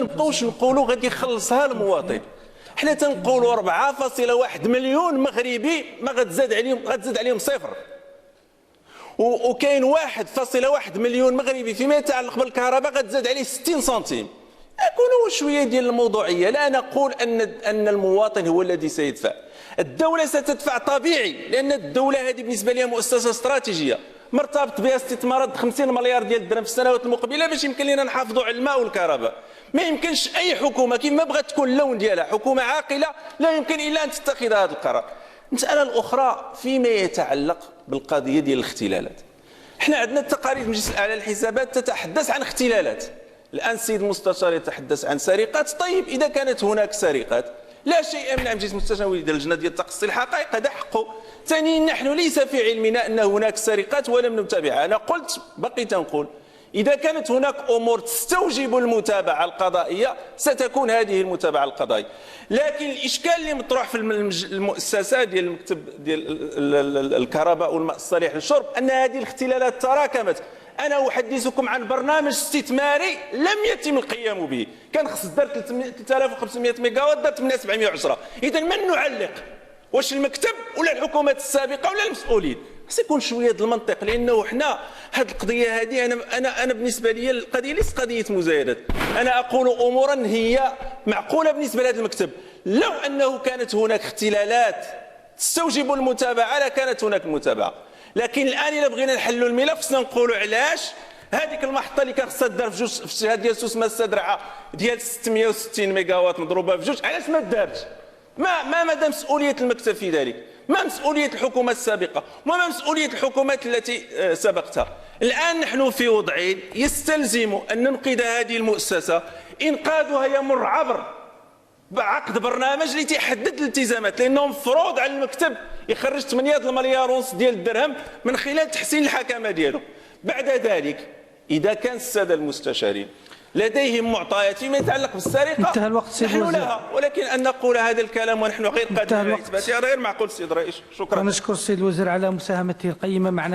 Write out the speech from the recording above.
نبقاوش نقولوا غادي يخلصها المواطن، احنا تنقولوا 4.1 مليون مغربي ما غتزاد عليهم، غتزاد عليهم صفر، وكاين 1.1 مليون مغربي فيما يتعلق بالكهرباء غتزاد عليه 60 سنتيم. كونوا شوية ديال الموضوعية، لا نقول أن المواطن هو الذي سيدفع، الدولة ستدفع طبيعي، لأن الدولة هذه بالنسبة لها مؤسسة إستراتجية، مرتبط بها استثمارات 50 المليار ديال الدرهم في السنوات المقبلة باش يمكن لنا نحافظوا على الماء والكهرباء. ما يمكنش أي حكومة كيف ما ابغات تكون اللون ديالها، حكومة عاقلة لا يمكن إلا أن تتخذ هذا القرار. المسألة الأخرى، فيما يتعلق بالقضية ديال الاختلالات، احنا عندنا تقارير المجلس الأعلى للحسابات تتحدث عن اختلالات، الآن السيد المستشار يتحدث عن سرقات، طيب إذا كانت هناك سرقات لا شيء يمنع مجلس المستشارين يدير لجنة ديال تقصي الحقائق، هذا حقو. ثانيا، نحن ليس في علمنا أن هناك سرقات ولم نتابعها، أنا قلت وباقي تنقول إذا كانت هناك أمور تستوجب المتابعة القضائية ستكون هذه المتابعة القضائية. لكن الإشكال اللي مطروح في المؤسسة ديال المكتب ديال الكهرباء والماء الصالح للشرب أن هذه الاختلالات تراكمت. أنا أحدثكم عن برنامج استثماري لم يتم القيام به، كان خص تدار 3500 ميغاواط دارت منها 710، إذن من نعلق؟ واش المكتب ولا الحكومات السابقة ولا المسؤولين؟ خص يكون شوية دالمنطق، لأنه احنا هاذ القضية هذه أنا بالنسبة ليا القضية ليست قضية مزايدات، أنا أقول أمورا هي معقولة بالنسبة لهاذ المكتب، لو أنه كانت هناك اختلالات تستوجب المتابعة لكانت هناك متابعة، لكن الآن إلى ابغينا نحلو الملف خصنا نقولو علاش هذيك المحطة اللي كان خصها تدار في الجهة ديال سوس ماسة درعة ديال 660 ميغاواط مضروبة في جوج علاش ما دارتش؟ ما مدى مسؤولية المكتب في ذلك؟ ما مسؤولية الحكومة السابقة؟ وما مسؤولية الحكومات التي سبقتها؟ الآن نحن في وضع يستلزم أن ننقذ هذه المؤسسة، إنقاذها يمر عبر عقد برنامج اللي تيحدد الالتزامات، لأنه مفروض على المكتب يخرج 8 المليار ونصف ديال الدرهم من خلال تحسين الحكامة ديالو. بعد ذلك، إذا كان السادة المستشارين لديهم معطيات فيما يتعلق بالسرقة انتهى الوقت السيد نحن لها، ولكن أن نقول هذا الكلام ونحن غير قادرين على إثباته هذا غير معقول السيد الرئيس. شكرا. نشكر السيد الوزير على مساهمته القيمة معنا